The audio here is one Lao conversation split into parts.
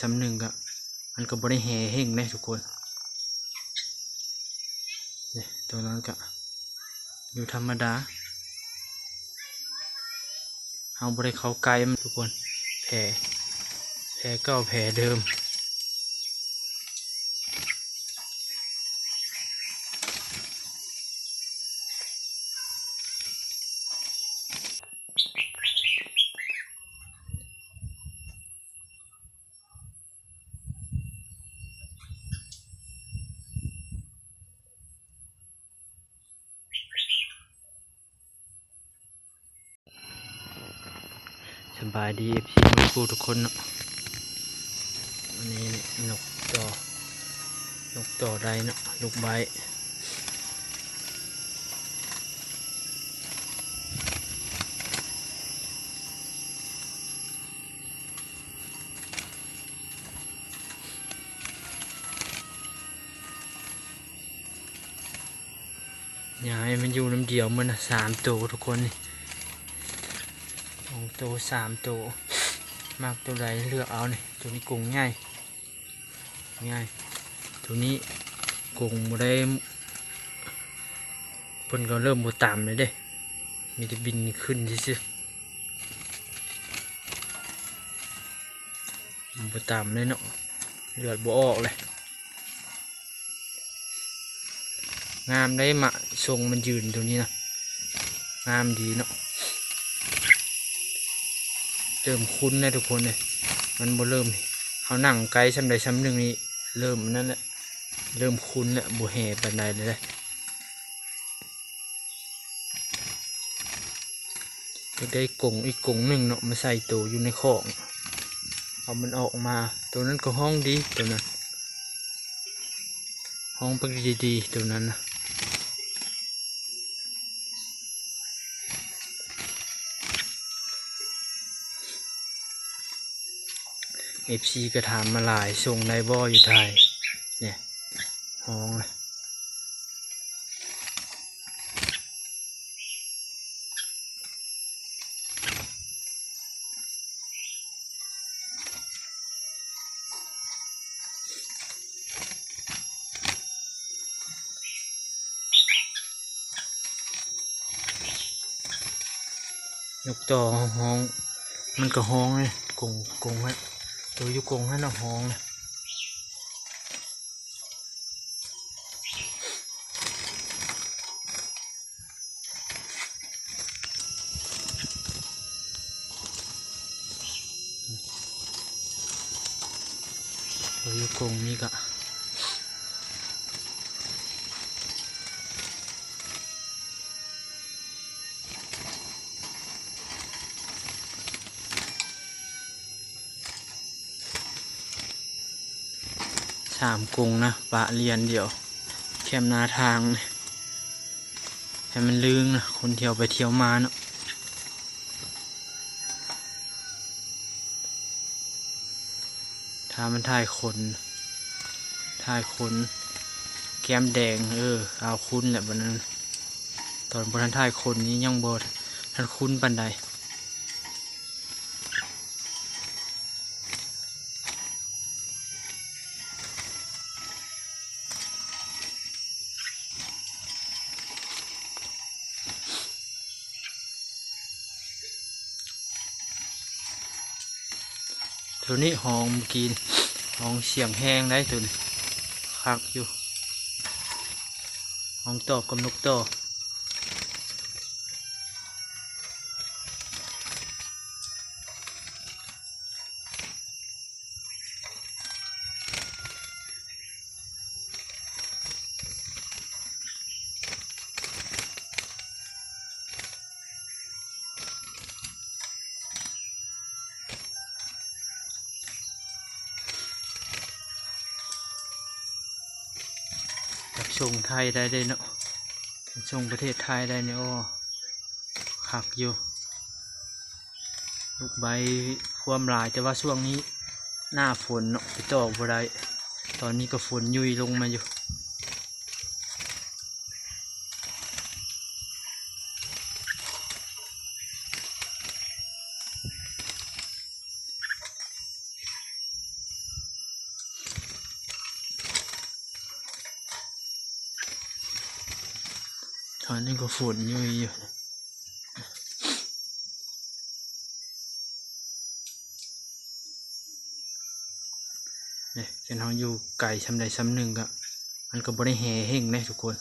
ຊ່ຳໜຶ່ງກະ ມັນກະບໍ່ໄດ້ແຫ່ເຮັງເດ້ທຸກຄົນ. ນີ້ ໂຕນັ້ນກະຢູ່ທຳມະດາ ເຮົາບໍ່ໄດ້ເຂົ້າໃກ້ມັນທຸກຄົນ. ແຜ ແຜເກົ່າແຜເດີມ. ສະບາຍດີ ເອັຟຊີ ໝົດຄູ່ທຸກຄົນເນາະ. ອັນນີ້ນົກຕໍ່ ນົກຕໍ່ໄດ້ເນາະ ລູກໄບ້. ຢາກໃຫ້ມັນຢູ່ນຳດຽວໝົດນະ ສາມໂຕທຸກຄົນນີ້ ສອງໂຕ ສາມໂຕ ມັກໂຕໃດເລືອກເອົານີ້. ໂຕນີ້ກົງໃຫຍ່ ໃຫຍ່ ໂຕນີ້ກົງບໍ່ໄດ້ ເພິ່ນກໍເລີ່ມບໍ່ຕຳແລ້ວເດ້ ມີແຕ່ບິນຂຶ້ນຊື່ໆ. ບໍ່ຕຳເລີຍເນາະ ເລືອດບໍ່ອອກເລີຍ. ງາມໄດ໋ ມະຊົງມັນຢືນໂຕນີ້ນະ ງາມດີເນາະ. ເລີ່ມຂຸ້ນແລ້ວທຸກຄົນເອີຍ ມັນບໍ່ເລີ່ມ ເຮົານັ່ງໃກ້ຊ່ຳໃດຊ່ຳໜຶ່ງນີ້ ເລີ່ມອັນນັ້ນແຫຼະ ເລີ່ມຂຸ້ນແລ້ວ ບໍ່ແຫ່ປານໃດເລີຍ. ຢາກໄດ້ກົງອີກກົງໜຶ່ງເນາະ ມາໃສ່ໂຕຢູ່ໃນຄອກ ເອົາມັນອອກມາ. ໂຕນັ້ນກໍຮ້ອງດີ ໂຕນັ້ນຮ້ອງປາກດີໆ ໂຕນັ້ນນະ. ເອັຟຊີກໍຖາມມາຫຼາຍ ສົ່ງໄດ້ບໍ່ຢູ່ໄທ ນີ້ ຮ້ອງລະ. ນົກຕໍ່ຮ້ອງ ມັນກໍຮ້ອງເດ້ ກົງ ກົງຫັ້ນ ໂຕຢູ່ກົງຫັ້ນນະຮ້ອງນະ. ໂຕຢູ່ກົງນີ້ກະ ສາມກົງນະ ປະລຽນດຽວ ແຄມໜ້າທາງ ໃຫ້ມັນລຶ້ງນະ ຄົນທ່ຽວໄປທ່ຽວມາເນາະ. ຖ້າມັນຖ່າຍຂົນ ຖ່າຍຂົນ ແກ້ມແດງ ເອີ ອາວ ຂຸ້ນແຫຼະບັດນັ້ນ. ຕອນບໍ່ທັນຖ່າຍຂົນນີ້ຍັງບໍ່ທັນຂຸ້ນປານໃດ. ໂຕນີ້ຮ້ອງເມື່ອກີ້ ຮ້ອງສຽງແຮງໄດ໋ໂຕນີ້ ຄັກຢູ່ ຮ້ອງຕອບກັບນົກຕໍ່. ຈັກສົ່ງໄທໄດ້ເດ້ເນາະ ສົ່ງປະເທດໄທໄດ້ນີ້ ໂອ້ ຄັກຢູ່ ລູກໄບ້ຄວາມຫຼາຍ ແຕ່ວ່າຊ່ວງນີ້ໜ້າຝົນເນາະ ໄປຕອກບໍ່ໄດ້ ຕອນນີ້ກໍຝົນຫຍຸ້ຍລົງມາຢູ່. ອັນນີ້ກໍຝົນຢູ່ ຢູ່ ນີ້ ຄັນເຮົາຢູ່ໄກຊ່ຳໃດຊ່ຳໜຶ່ງກໍ ມັນກໍບໍ່ໄດ້ແຮ່ເຮັງເດ້ທຸກຄົນ.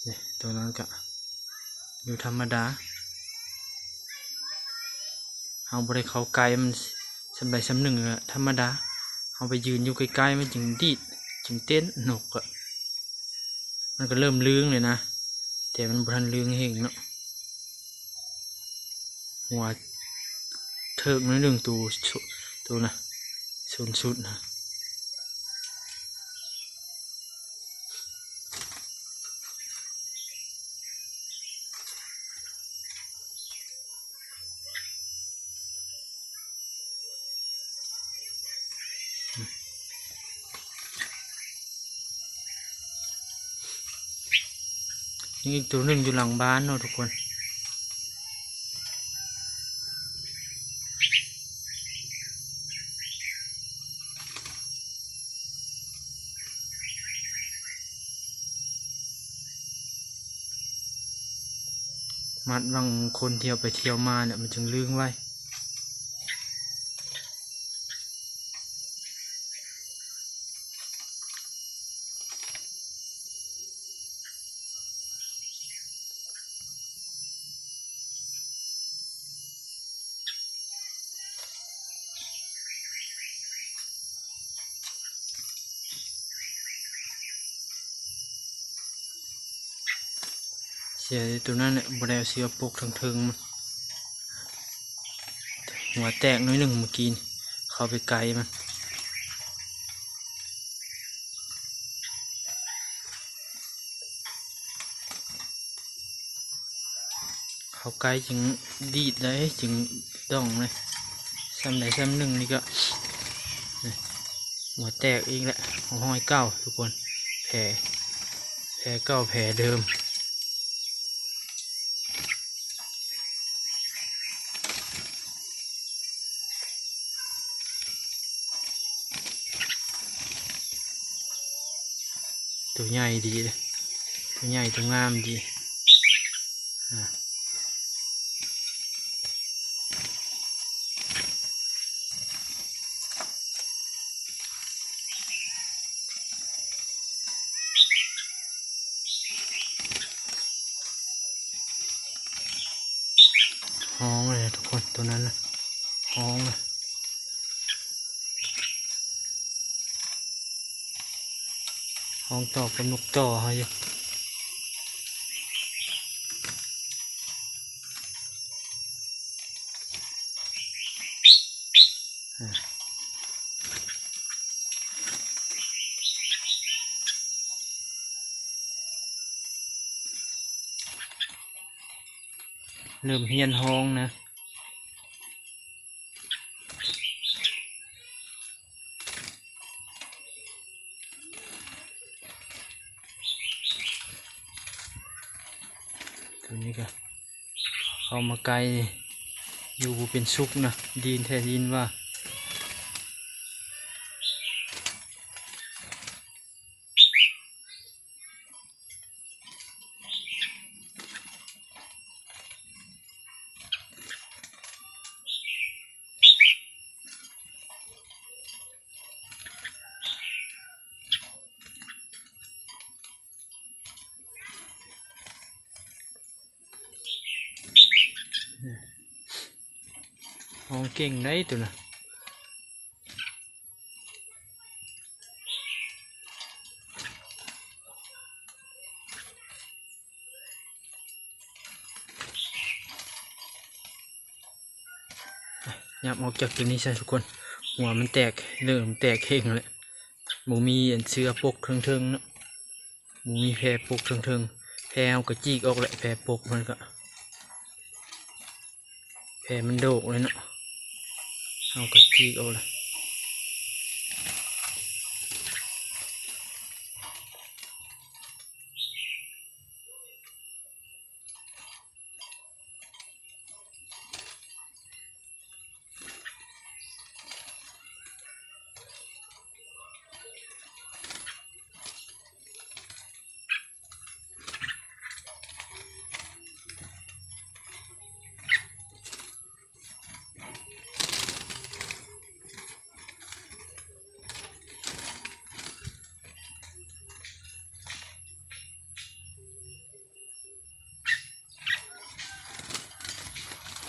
ນີ້ ໂຕນັ້ນກໍຢູ່ທຳມະດາ ເຮົາບໍ່ໄດ້ເຂົ້າໃກ້ມັນຊ່ຳໃດຊ່ຳໜຶ່ງ ທຳມະດາ ເຮົາໄປຢືນຢູ່ໃກ້ໆ ມັນຈຶ່ງດີດ ຈຶ່ງເຕັ້ນ ນົກກະ ມັນກໍເລີ່ມລຶ້ງແລ້ວນະ ແຕ່ມັນບໍ່ທັນລຶ້ງເຮັງເນາະ ຫົວເທີກໜ້ອຍໜຶ່ງ ໂຕ ໂຕນະ ສູນສຸດນະ. ຍັງອີກໂຕໜຶ່ງຢູ່ຫຼັງບ້ານເນາະທຸກຄົນ. ມັດບາງຄົນທ່ຽວໄປທ່ຽວມານີ້ ມັນຈຶ່ງລຶ້ງໄວ. ເສຍໂຕນັ້ນແຫຼະ ບໍ່ໄດ້ເອົາເສື້ອປົກເທິງໆ ມັນ ຫົວແຕກໜ້ອຍໜຶ່ງມື້ກີ້ນີ້ ເຂົ້າໄປໃກ້ມັນ. ເຂົ້າໃກ້ຈຶ່ງດີດໄດ້ ຈຶ່ງດົງເລີຍ ຊ່ຳໃດຊ່ຳໜຶ່ງນີ້ກໍ ນີ້ ຫົວແຕກອີກແລ້ວ ຮອຍເກົ່າທຸກຄົນ ແຜ ແຜເກົ່າແຜເດີມ. ໂຕໃຫຍ່ດີເດ້ ໂຕໃຫຍ່ ໂຕງາມດີ. ຮ້ອງເລີຍທຸກຄົນ ໂຕນັ້ນນະ ຮ້ອງເລີຍ ຮ້ອງຕໍ່ກັບນົກຕໍ່ເຮົາຢູ່. ເລີ່ມຮຽນຮ້ອງນະ. ໂຕນີ້ກໍເຂົ້າມາໃກ້ ຢູ່ບໍ່ເປັນສຸກນະ ດີນແທ້ດີນວ່າ. ຮ້ອງເກັ່ງໄດ໋ໂຕນະ. ຫຍັບອອກຈາກໂຕນີ້ຊະທຸກຄົນ ຫົວມັນແຕກ ເລີ່ມແຕກເຄັ່ງແລ້ວ ບໍ່ມີອັນເສື້ອປົກເທິງໆ ເນາະ ບໍ່ມີແພປົກເທິງໆ ແພເຮົາກໍຈີກອອກແຫຼະ ແພປົກມັນກໍ ແພມັນໂດກເລີຍເນາະ ເຮົາກໍຈີກອອກແຫຼະ. ໂ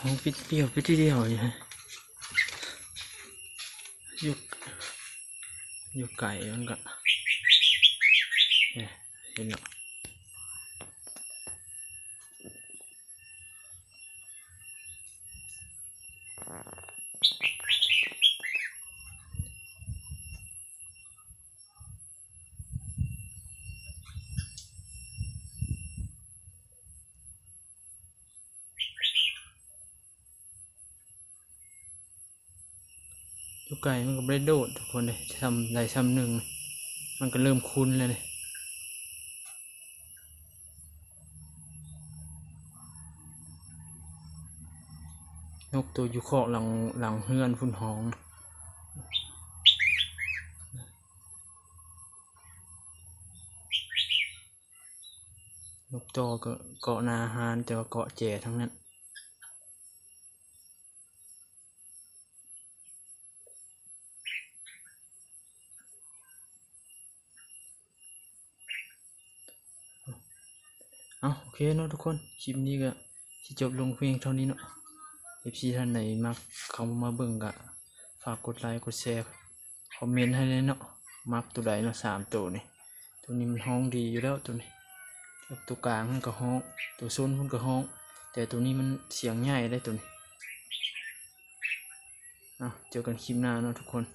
ມັນປິດປຽວ ປິດທີດຽວຢູ່ ຢູ່ ຢູ່ໄກມັນກະ ເອີ ເຫັນເນາະ. ຢູ່ໄກມັນກໍບໍ່ໄດ້ໂດດທຸກຄົນເດ້ ຊ່ຳໃດຊ່ຳໜຶ່ງ ມັນກໍເລີ່ມຄຸ້ນແລ້ວເດ້. ນົກໂຕຢູ່ຄອກຫຼັງ ຫຼັງເຮືອນພຸ້ນຮ້ອງ. ນົກຕໍ່ກໍເກາະໜ້າຮ້ານ ແຕ່ວ່າເກາະແຈທັງນັ້ນ. ເອົາ ໂອເຄເນາະທຸກຄົນ ຄລິບນີ້ກໍຊິຈົບລົງພຽງເທົ່ານີ້ເນາະ. ເອັຟຊີ ທ່ານໃດມັກເຂົ້າມາເບິ່ງກໍຝາກກົດໄລ ກົດແຊ ຄອມເມັນໃຫ້ແດ່ເນາະ ມັກໂຕໃດເນາະ ສາມໂຕນີ້. ໂຕນີ້ມັນຮ້ອງດີຢູ່ແລ້ວ ໂຕນີ້ ໂຕກາງມັນກໍຮ້ອງ ໂຕຊົນພຸ້ນກໍຮ້ອງ ແຕ່ໂຕນີ້ມັນສຽງໃຫຍ່ເດ້ໂຕນີ້. ເອົາ ເຈີກັນຄລິບໜ້າເນາະທຸກຄົນ.